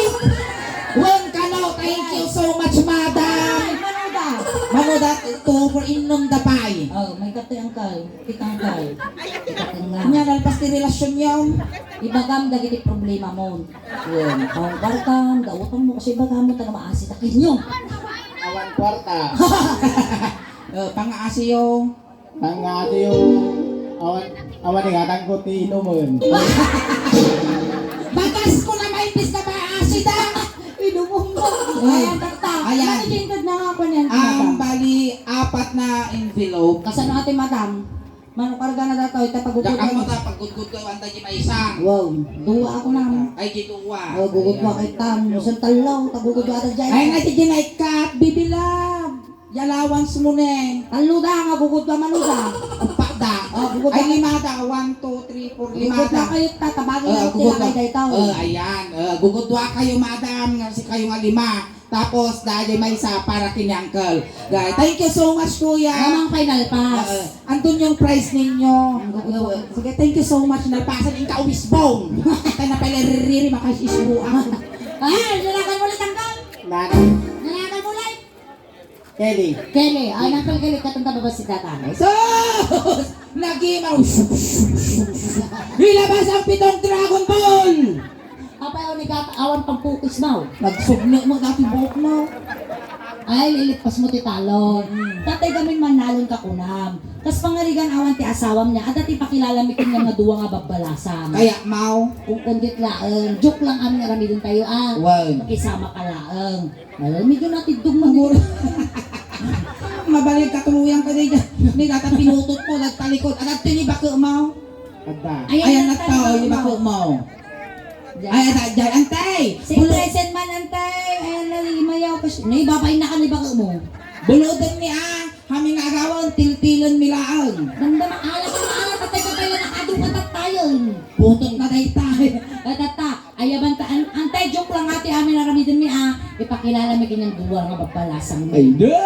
Wen kano, thank you so much, madam. Ay, manuda. Manuda, two for innom da pay. Oh, may katoy, uncle. Kita, uncle. Kita, uncle. Nia, nalpas ti relasyonyo. Ibagam dagiti problema mo. Wen, awan kwartam, da utangmo, kasi ibagam mo, ta no maasi ta kenyo. Awan kwarta. Eh, pangaasiyo. Ang ato yung awan, awan ni katang ko ti inuman. Bakas ko na may pis na maasi da. Inumon mo. Ay. Ayan, takta. Ayan. Nakikintad na nga ako niyan, Ang madam. Bali, apat na envelope. Kasano ate, madam? Mano karga na dataw, ita Diyan ka mo pagugod ta, pagudgod ka, wanda di maisa. Wow, duwa ako na. Ay, di duwa. Oh, gugod ko Ayan. Kay Tam. Isang talo, pagugod ko ata dyan. Ay, na di na ikat, bibilang. Di allowance mo ne. Tallo da, nga gugod da, mano da. Upat da. Oh, gugod da. Ay, lima da. One, two, three, four, lima da. Gugod da kayo, tatabagin Ah, ako gugod tila da. Kay daytaw. Ah, ayan. Ah, gugod da kayo, madam, nga si kayo nga lima. Tapos, dahil may isa para kini uncle. Guys, thank you so much, kuya. Namang final pass. Ah, ah. Andun yung prize ninyo. Ang gugod da. Sige, thank you so much. Nalpasan yung kaubisbong. Kaya na pala ririri, makasisbo ako. Ah, nalakan mo ulit, uncle. Nalakan mo ulit. Kelly. Kelly, ay, nang Kelly, katong tababa si Tata. Sus! Nagimaw! Ilabas ang pitong Dragon Ball! Apay, o, ni Gata, awan pagpukis mo. Nagsugno mo dati buhok mo. Ay, lilipas mo ti talon. Mm. Tatay gamin mannalon ka kunam. Kas pangarigan awan ti asawam niya, adda ti pakilala mi kaniam nga duwa nga babbalasang. Kaya, maw? Kung kundit laeng, joke lang amin aramiden tayo, ah. Wow. Makisama ka laeng. Ay, medyo natiddog man. Siguro. Mabalik ka tuluyan ka di dyan. May gata pinutot mo, nagtalikod. Agad tinibaku mo. Agda. Ayan, ayan na tao, libaku mo. Diyan. Ay, agad dyan. Antay! Si Bulu- present man, antay. Ayan na, limayaw. Kas-, naibabain na ka, libaku mo. Buludan ni, ah. Kami nga agawan, tiltilan mi laang. Damdama, ala ka, ala, tatay ka pala, nakadu ka, tatayon. Putot na dayta. Tatata. Ay, abanta, an-, antay, joke lang, ate, amin aramiden mi, ah. Ipakilala mi kanian duwa nga babbalasang mi. Ay, da!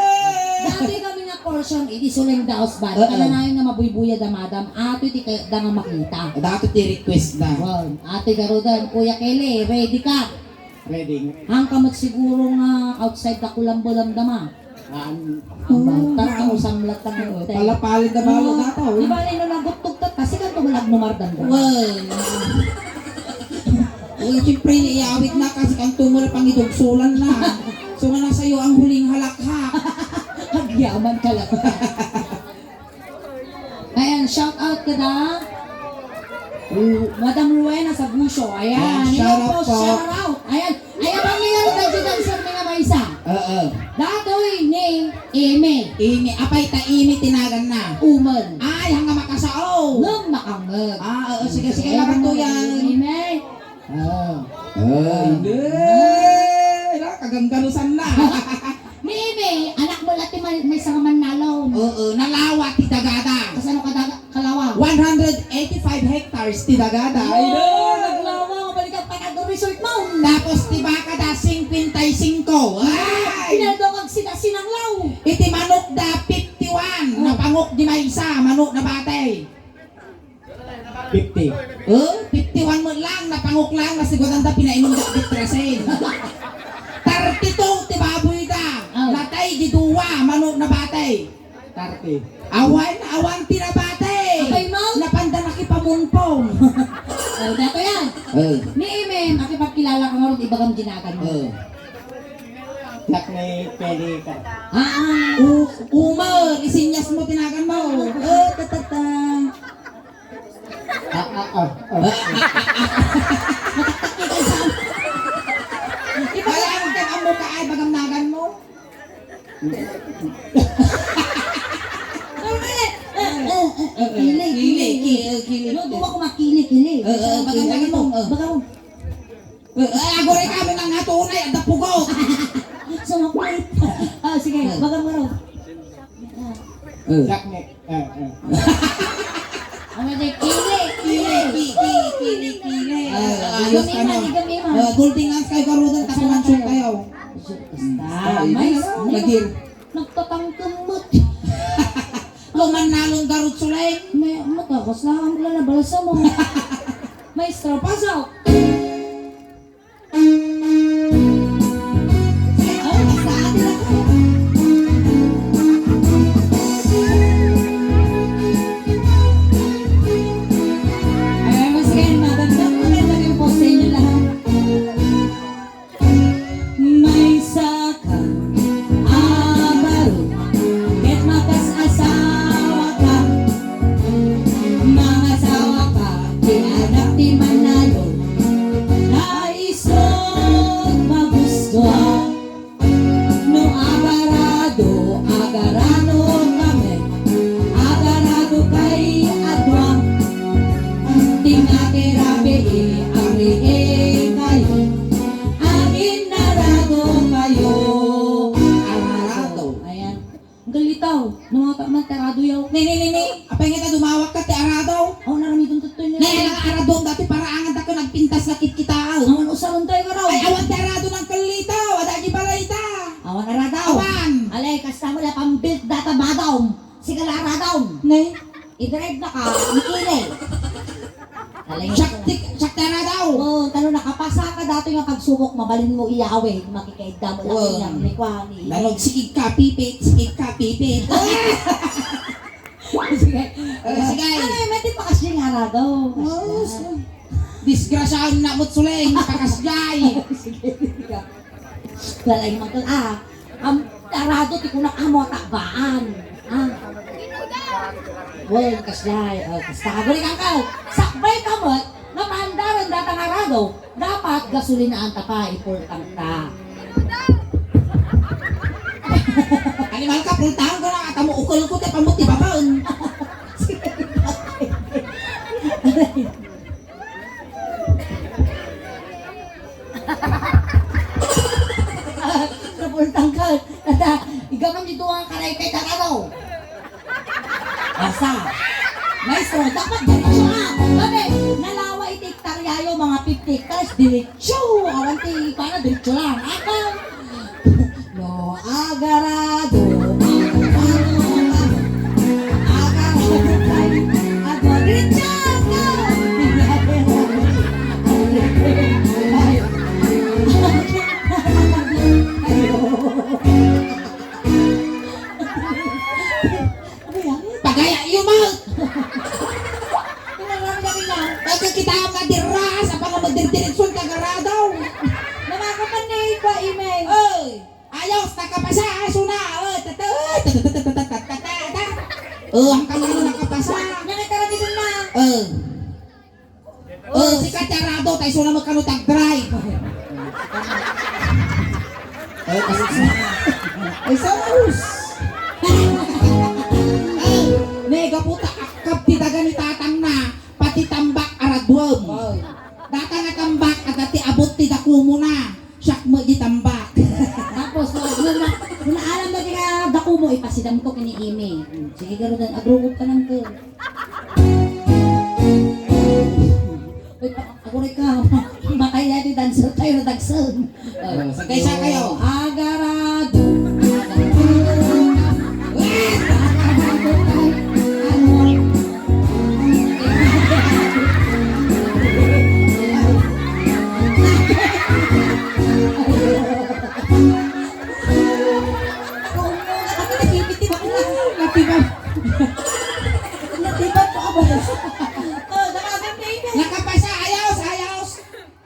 Dati kami nga portion, idi suleng daos ba? Oo. Kananayon nga mabuybuya da, madam. Ato iti kayat da nga makita. Dato ti request na. Wow. Ate Garudan, Kuya Kelly, ready ka? Ready. Ang kamot siguro nga outside da kulambulam da, ma. Ang, ang bata, ang usamlat lang ang utay. Palapalin na balo na to, eh. Di ba, no, naguttog ta, kasi ka tumalag numardam ka. Well. Well, siyempre, iawit na kasi kang tumula pangidugsulan na. So, nga nasa iyo ang huling halakhak. Agyaman ka lang. Ayan, shout out kada, uh, Madam Rowena Sagucio. Ayan, ayan, hello shout out po, po. Shout out. Ayan, ayan, ang mga dancer, dancer, mga maysa. Oo. Datoy ni Amy. Amy, apay ta Amy tinagan na. Uman. Ay, hanga makasao. Ngem makangeg. Ah, oo, sige, sige, ayan, laban to yan. Amy. Ah. Ah, hindi. Ira, kaganggarusan na. Ni Amy, anak mo lati may, may sanga mannalon. Oo, nalawa ti dagada. Kasano ka daga, kalawa? One hundred eighty-five hectares ti dagada. Ay, wow, no, naglawa, mabalik ang panag-result mo. Tapos ti baka da, singkwenta y singko. Ay! Pinaldo kag sida sinanglaw. Iti manok da, fifty-one. Oh. Napangok di maysa, manok na batay. Fifty. Oh, fifty-one mo lang, napangok lang, nasigudan da, pinainom da, bitrasin. Thirty-two ti baboy da, ah, natay di duwa, manok na batay. Thirty. Awan, awan ti nabatay. Apay mo? Napanda nakipamunpong. Oh, dato yan. Oh. Ni Emem, akipagkilala ka ngarud, ibagam dinagan mo. Oh. Nak ni Kelly ka. Ah, ah. U-, Umer, isinyas mo, tinagan mo. Oh, tatata. Ah, ah, ah, ah. Mataktak kita sa. Kaya ang kaya mo ka ay bagamnagan mo. Kili, kili, kili, kili. No, duwa ko makili, kili. Eh, eh, bagamnagan mo, eh. Baga mo. Eh, eh, aguray kami nga nga tunay, adda pugot. Sumapit. Ah, sige, Hmm. bagang mo raw. Eh. Jack ni, eh, eh. Ano di, kili, kili, kili, kili, kili. Ah, Ah, ayos igam ka na. Ima, igam ima. Ah, golden hands kayo, garudan, Basta tapunan lang siya kayo. kayo. Basta, Ah, may, hindi na, may nagir. Nagtatangkemmet. Lumannalon garud, Suleng. May, matakas na, ang wala na balsa mo. Maestro, pasok! Ay, basta atin ako. Ay, mas kayo, magandang, magandang yung po sa inyo lahat. Maysa ka a baro, ket makasasawa ka. Mangasawa ka, ti anak ti manalo. Naisut magustuhan. No agarado, agarado kami. Agarado kay adwa. Ti nga ti rabii, arii kayo. Agin narado kayo. Arado. Ayan. Ang galitaw. No, mga ka-, man, ti arado yaw. Ni, ni, ni, ni. Apay nga ta dumawak ka, ti arado. Oh, naramidon to, to, ni. Nay, alang arado, dati paraangan ta ka nagpintas na kitkita. Awan, usaron tayo ka raw. Ay, awan ti arado ng kalitaw. Ada di balay ta. Awan arado. Awan. Alay, kasta mo la pambilt data badom. Sigala arado. Nay. I-drive na ka, ikili. Siak ti, siak ti arado. Oh, tano nakapasa ka dati nga pagsubok, mabalin mo iyawid, makikaidda mo lang Oh. iyang ni Kwani. Nalog, sikig ka, pipit, sikig ka, pipit. Sige. Eh, sige. Ano yung mati pa kasi nga arado? Oh, so, disgrasyahan na mo't suleng, pakasgay. Sige, sige. Lalay man ka, ah. Am, arado ti kunak amo a takbaan. Ah. Well, kasjay, oh, kasta. Balikan ka. Sakbay ka met, nga paandaran data nga arado. Dapat gasolinaan ta pa, ipultang ta. Animal ka, pultang ko na, ata mo ukol ko, te, pamot ti babaen. Napultang ka. Tata, igaman dito ang karay kay tataro. Basta. Maestro, dapat diretso ka. Bakit? Nalawa iti hektaryayo, mga fifty hectares, diretso. Awan ti, paano diretso lang? Ako. No, agarado, agarado, agarado, agarado, diretso ka. Pagaya iyo, Mal! Pinarang kami na. Pagkakita nga diras, apa nga magdirdiretso ka garadaw? Namakapan na iba, imay. Oy! Ayos, nakapasa, aso na. Oy, tata, oy, tata, tata. Oh, ang kanya nakapasa. Nakita na dito na. Oh. Oh, si Katyarado, tayo suna magkano tag-drive. Ay, ay, sus. Ay, mega puta, akkab ti daga ni tatang na, pati tambak araduem. Oy. Data nga tambak, adda ti abot ti dakumo na. Siak met di tambak. Tapos, no, no, no, no, alam na di nga dakumo, ipasidam ko kini Imi. Hmm, sige, garudan, agrungog ka lang ko. Uy, pa-, aguray ka. Matay na di dancer tayo na dagsan. Oh, sige, sa kayo. Agarado. Natibak. Natibak ko, abay. Oh, nakaganda yun eh. Nakapasa, ayos, ayos.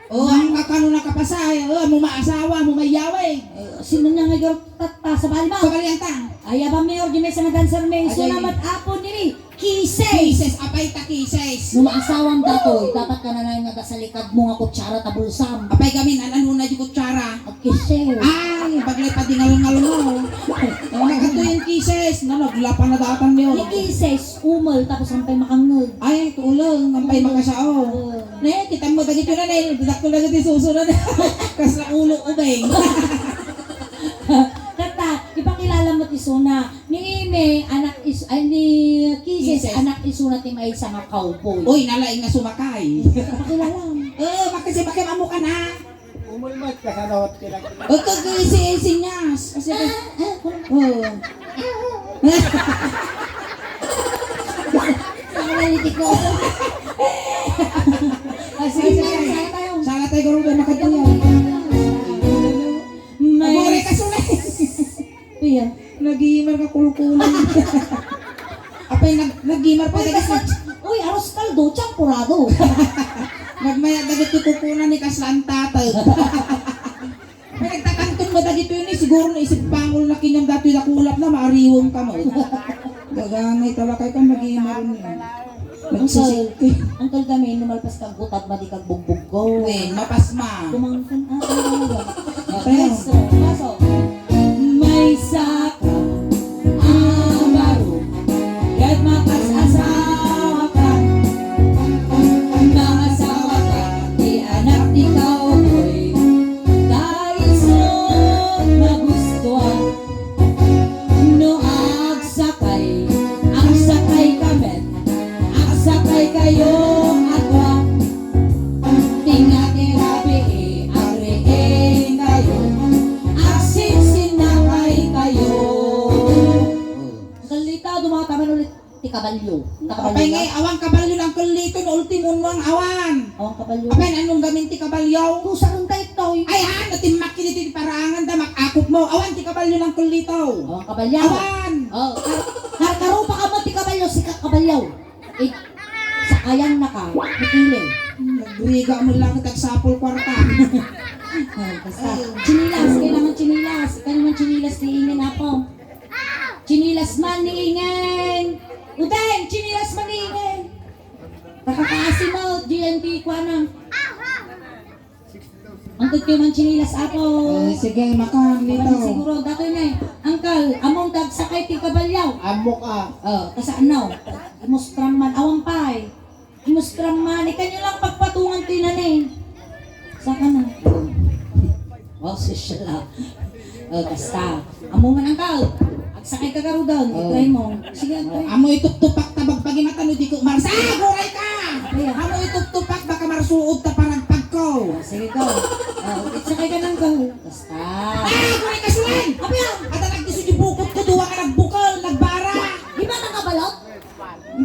Oh, ang kakano nakapasa, ay, oh, mo maasawa, mo mayawe. Eh, sino nga nga girl tatta sa balma? Sa balian ta. Ay, aba, mayor, di may sa nga dancer, may Ay, suna ay. Mat apon diri. Kisses. Kisses, apay ta kisses. No maasawam datoy, dapat ka na nga sa likad mo nga kutsara ta bulsam. Apay gamin, an-, ano na di kutsara? At kisses. Ay, baglay pa di ngalong-ngalong mo. Ano ka to yung Kises, na naglapa na datan niyo. Ni kises, umel, tapos ampay makangngeg. Ay, tuleng, ampay makasao. Oo. Ne, kita mo dagito na, ne, dakto dagiti susunod. Kasla ulo, ubeng. Kata, ipakilala mo ti isuna. Ni Ime, anak is-, ay, ni Kises, Kises. Anak isuna ti maysa nga cowboy. Uy, nalaing nga sumakay. Pakilala. Eh, makasi-, makimamu ka na. Umulmat ka sa lawat ka lang. Ito, si, si Nyas. Kasi, ah, ah, oh. Sa nalitik ko. Ah, sige, sige. Sala tayo. Sala tayo, garo, garo, makadto yan. May Agore ka, Sule. Kuya. Nagimar ka, kulkulan. Apay, nag-, nagimar pa. Uy, dagiti kas-, uy, arroz caldo, champurado. Nagmayat dagiti kukunan ni kasla ang tatay. Ay, nagtatanton mo dagito yun eh. Siguro naisip pangol na kinyam datoy nakulap na, maariwang ka mo. Gagangay, talakay ka, nagimar yun eh. Uncle, Nagsisik. Uncle kami, numalpas kag butad, madi kag bugbuggo. Wen, mapasma. Kumangkan, ah, kumangkan. Atay, Maestro, pasok. Maysa ka a baro, ket makasasawa ka. Mangasawa ka, ti anak ti cowboy, ta isu magustuhan. No agsakay, agsakay ka met, agsakay kayo a dua. Tinga ti rabii, agriing kayo, agsinsinnakay kayo. Kalita, dumataman ulit ti kabalyo. Apay nga, awan kabalyo lang kalito, no ultimo no ang awan. Awan kabalyo. Apay, anong gamin ti kabalyo? Kusarong ta itoy. Ay, ha? Natimmak kini ti paraangan da, makakop mo. Awan ti kabalyo lang kalito. Awan kabalyo. Awan. Oh, kar-, karkarupa ka mo ti kabalyo, sika kabalyo. Eh, sakayan na ka, pitili. Nagriga mo lang, tagsapol kwarta. Oh, basta. Ay. Chinilas, kailangan chinilas. Kailangan chinilas ni Ingen, apo. Chinilas man ni Ingen. Udeng, chinilas man ni Ingen. Nakakaasi mo, G N P, kuana. Ang tutyo man chinilas, apo. Oh, sige, makan dito. Siguro, datoy na eh. Uncle, among dagsakay ti kabalyaw. Amok, ah. Oh, kasano? Imustram man. Awan pa eh. Imustram man. Ikanyo lang pagpatungan ti nanay. Saka na. Oh, sosyal, ah. Oh, basta. Amo man ang kao. Agsakay ka garuden, oh. I-try mo. Sige, i-try. Amo ituptupak ta bagpagimatan no di ko marsa. Ah, guray ka! Ayan. Amo ituptupak baka marsuod ta panagpag ko. Oh, sige ka. Oh, agsakay ka nang kao. Basta. Ah, guray ka, Sulan! Apo yan! Ata nagdiso di bukot ko, duwa ka nagbukal, nagbara. Di ba nakabalot?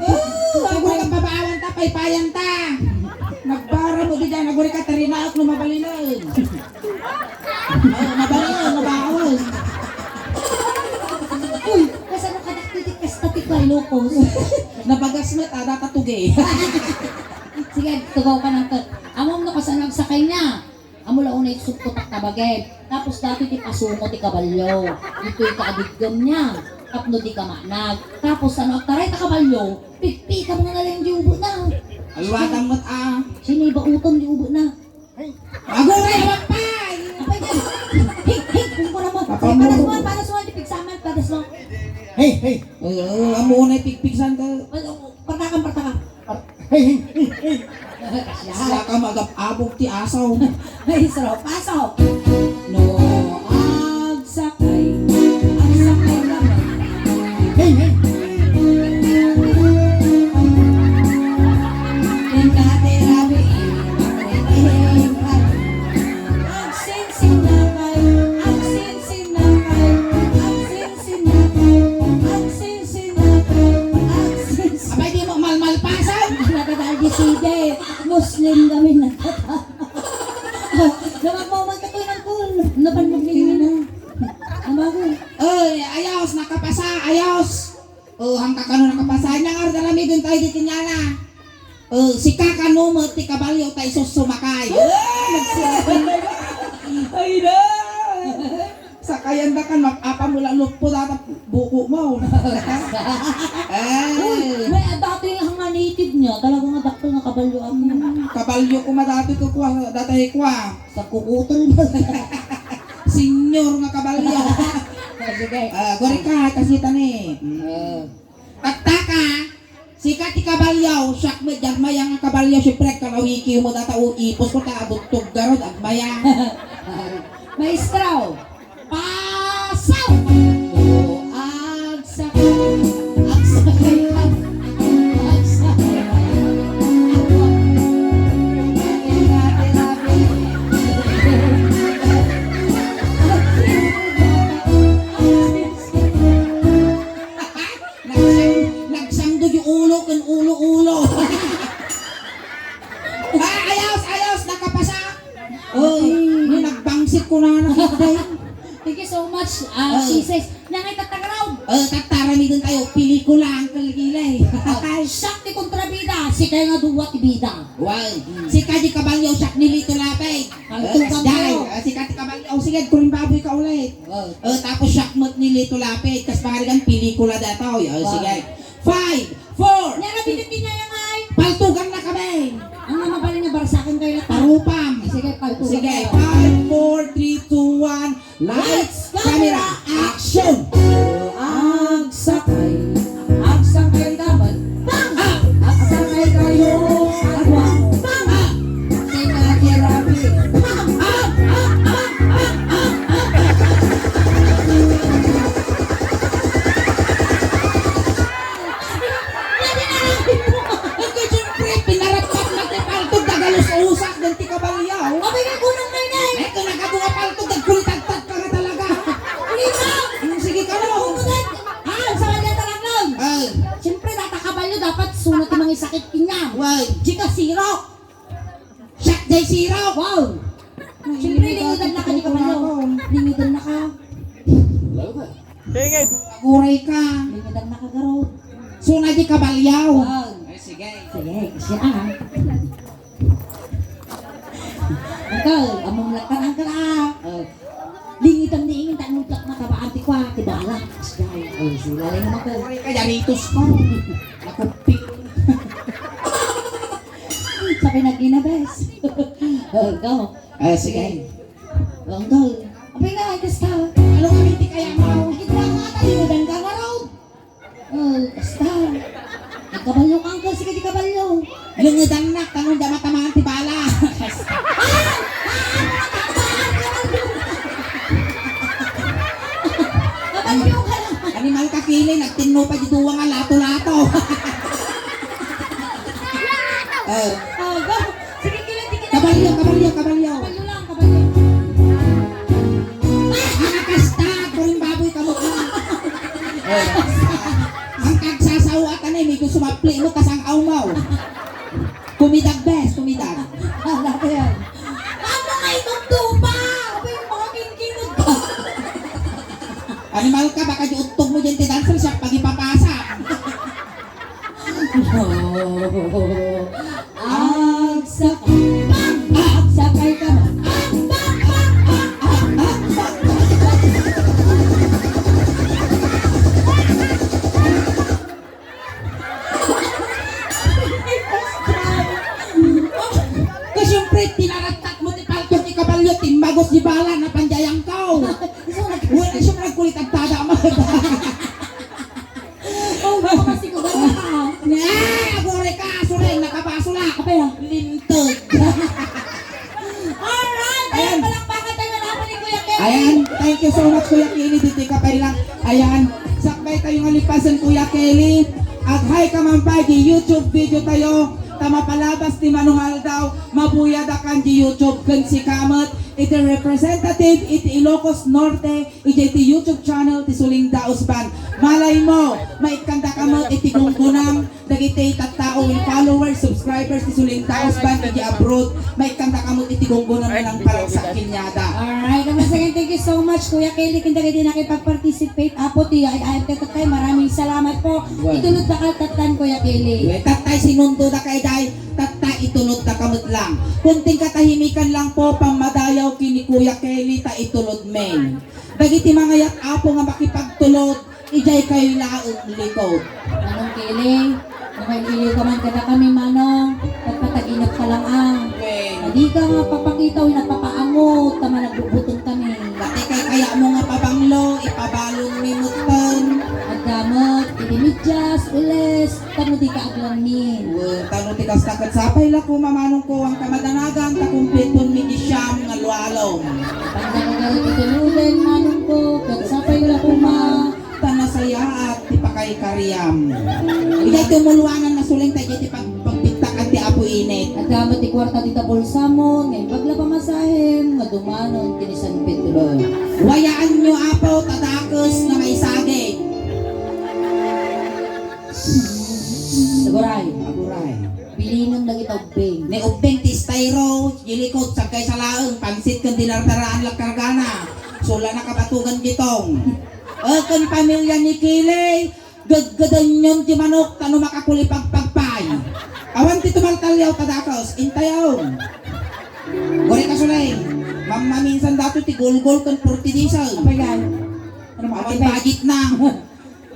Oh, aguri ka babaawan ta, paypayan ta. Nagbara mo di dyan, aguri ka tarinaak no mabalinen. Oh, mabalinen, mabaos. Uy, kasano ka naktitik kasta ti Carlocos? Nabagas met, ah, data tuge. Sige, tugaw ka ng ket. Amom no kasano agsakay niya? Amo la unay suktotak ta bagim. Tapos datoy ti pasungo ti kabalyo. Ditoy ka agidgem niya. Tapno di ka maanag. Tapos ano, agtaray ta kabalyo, pigpigam nga nalaing di ubona. Alwatan met, ah. Siniba utom di ubona. Aguray, awan pa! Apay ka. Hig, hig, kumpara mo. Padas mo, padas mo, di pigsaman, padas mo. Hey, hey. Ay, ay, amo na pigpigsan ka. Ay, oh, partakan, partakan. Hey, hey, hey, hey. Siya ka magab-abog ti asaw. Ay, sarap. Pasok. No, agsakay. Agsakay naman. Hey, hey. Inati rabi, inati rabi. Agsinsinakay, agsinsinakay, agsinsinakay, agsinsinakay, agsinsinakay. Abay, di mo malmalpasan. Nadadal di sige. Muslim kami na. Lumagmaw man ka, Kuya Nangkol. Nabannog ni Nina. Ang bago. Oy, ayos, nakapasa, ayos. Oh, hangka kano nakapasa. Anya nga, aramiden tayo di kinyana. Oh, sika kano mo ti kabalyo tayo susumakay. Ay na! Sakayan da kan, mapapamula luppo data buko mo. Eh. Uy, may dati nga nga native niya, talaga nga dakkel nga kabalyo ako. Hmm, kabalyo ko madati ko kuha, dati kuha. Sa kukutol mo. Senior nga kabalyo. Sige. Ah, gori ka, kasi tani. Mm. Ah. Tattaka, sika ti kabalyo, siak met diay agmayang a kabalyo, siyempre, agkalawikiw met data, o ipus ko, ta abuttog garud, agmayang. Maestro, pasaw! O, agsakay, agsakay ka, agsakay ka. Nagsang-, nagsangdo di ulo ken ulo-ulo. Ah, ayos, ayos, nakapasa. Oh, nagbangsit ko na nakita. Thank you so much, ah, Oh. Sis. Nangay tattagarawd. Oh, tattaramiden tayo. Pelikula, Uncle Gilay. Siak ti kontrabida, sika nga dua ti bida. Wow. Sika di kabalyo, siak ni Lito Lapid. Ang Oh, tukang Day, tayo. Ah, sika ti kabalyo. Oh, sige, kuring baboy ka ulit. Oh. Oh, tapos siak met ni Lito Lapid. Kas pangarigan, pelikula data. Oh, Wow. sige. Five, four. Yan ang bitin niya yan ay. Paltugan na kami. Ang mga bali niya, barasakan kayo na. Parupam. Sige, paltugan Sige, kayo. Five, four, three, two, one. Lights, camera, action! Agsakay, agsakay dapat. Bang! Ah! Agsakay kayo, agwa. Bang! Ah! Sige, grabe. Bang! Ah! Ah! Ah! Ah! Ah! Ah! Ito, siyempre, pinarapat na ti paltog, dagalos-usak, dyan ti kabalyo. Abay, nga kunong may nay. Ito, nagabunga paltog, nagkulitagtag ka nga talaga. Ikaw! Hmm, sige ka, no? Kukunan! Ah, sa kanya talagang! Ah. Siyempre, data kabalyo, dapat sunat ti mangisakit kanya. Why? Di ka sirok! Siak diay sirok! Wow! Siyempre, lingidan na ka, di ka balyo. Lingidan na ka. Aguray ka. Lingidan na ka, garod. Suna di kabalyo. Wow. Ay, sige. Sige, siya, ah. Uncle, among lakpan, uncle, ah. Oh. Lingidan ni Ingin, tanong dak matabaan ti kwa, ti bala. Siya, oh, sila lang, uncle. Aguray ka, yaritos ko. Nakupil. Sa pinagina, bes. Oh, go. Ah, sige. Uncle. Apay nga, ay, kasta. Ano kami ti kaya mo? Ikit na nga, tayo, dangga nga raw. Oh, kasta. Nagkabalyo ka, uncle, sige, di kabalyo. Lungudan na, tanong, di matamaan ti bala. Kabalyo ka lang. Animal ka, Kili, nagtinno pa di duwa nga lato-lato. Eh. Oh, go. Sige, Kili, di kita. Kabalyo, kabalyo, kabalyo. Kabalyo lang, kabalyo. Ah, nakasta, kuring baboy ka mo. Eh. Ang kagsasawa ka na, medyo sumapli mo, kasang awmaw. Kumidag, bes, kumidag. Ala ko yan. Ano nga itong tupa? Abay, yung mga kingkingod ko. Animal ka, baka di uttog mo dyan ti dancer siya pag ipapasa. Agsak-, agsakay ka na. Kasi siyempre, pinarattak mo ti palto ti kabalyo, timbagos di bala, napanjayang ka. Wala, siyempre, nagkulit ang tada mo. Oh, baka masiguran na ka. Ah, aguray ka, suring, nakabasula. Apay, ah? Lintog. Alright, ayan, palakpakan tayo na naman ni Kuya Kevin. Ayan, thank you so much, Kuya Kevin, dito ka pa lang. Ayan, sakbay tayo nga lipasan, Kuya Kelly. Ag-hi ka man pa, di YouTube video tayo. Ta mapalabas ti Manong Aldaw, mabuyadakan di YouTube ken sika met iti representative iti Ilocos Norte, idiay ti YouTube channel ti Suling Daos Band. Malay mo, maikkandaka met iti gunggunam dagiti tattao, followers, subscribers ti Suling Daos Band iti abroad. Maikkandaka met iti gunggunam nang parang sa kinyada. Alright, once again, thank you so much, Kuya Kelly, ken dagiti nakipag-participate, Apo, ti ay ay tattay, maraming salamat po. Well. Itulod da ka tattan, Kuya Kelly. Well, tattay, sinundo da kay day, tattay, itulod da ka met lang. Kunting katahimikan lang po, pammadayaw kini Kuya Kelly, ta itulod men. Dagiti mangayat, Apo, nga makipagtulod, idiay kayo laeng likod. Manong Kelly, makailiw ka man kadakami, Manong, pagpataginap ka lang, ah. Wen. Di ka nga papakita, o nagpapaamot, ta managbubutong kami. Dati kay Kayatmo nga pabanglo, ipabalonmi metten. Adda met iti medyas, ules, tapno dika aglangmin. Wen, tapno ti kasta ket sapay la koma manongko, wen kamadanagan ta kumpletonmi ti siam nga lualom. Pagdakagaro ti tulugen, manongko, ket sapay la koma. Ta nasayaat ti pakaykariam. Idiay tumuluanan nga suleng ta idiay ti pag-, pagbittak ti Apo Init. Adda met ti kuarta dita bulsam, ngem bagla pamasahem nga dumanon ken ni San Pedro. Wayaanyo, Apo, ta dakes nga maisagid. Aguray. Aguray. Bilinem dagita ubbing. Ni ubbing ti estayro, di likod, sagkaysa laeng, pansit ken dinardaraan la kargana. Sula na kabatugan ditong. E, ken pamilya ni Kili, geggedenyon ti manok, ta no makakulipagpag pay. Awan ti tumaltalyaw ta dakes, intayon. Uray kasuleng, mammaminsan dato ti gulgol ken forty diesel. Apay yan? Ano mo, Awan apay? Bagit na.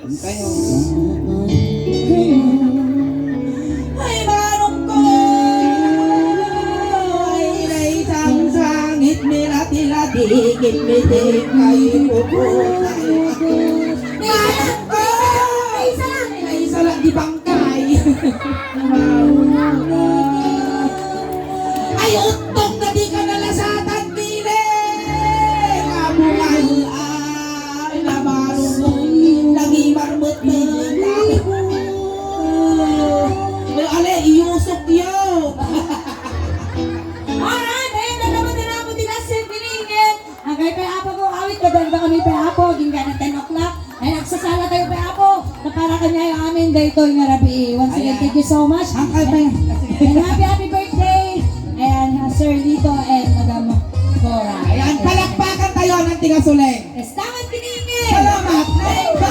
Intayon. Ay, manongko! Ay, naisang sangit, milati-lati, gitmitik, ay, puputay. Manongko! Ay, isa lang. Ay, isa lang, di bangkay. Ay, uttong na di ka nalasatan, Kili! Abungal, ah! Ay, namarong mo, nagimarmot na. Ay, ale, iyusok yo. Alright, ayan na naman na naman din ang Saint Benigno. Agay pay, Apo, ko, awit ka, dagda kami pay, Apo, agingga na ten o'clock. Ay, nagsasala tayo pay, Apo. Na para kanya yung amin, daytoy nga rabii. Once again, Ayan. Thank you so much. Ang kay pay. And happy, happy birthday. Ayan, Sir Lito and Madam Cora. Ayan, palakpakan tayo ng tigasuleng. Estaman Piningin. Salamat. Thank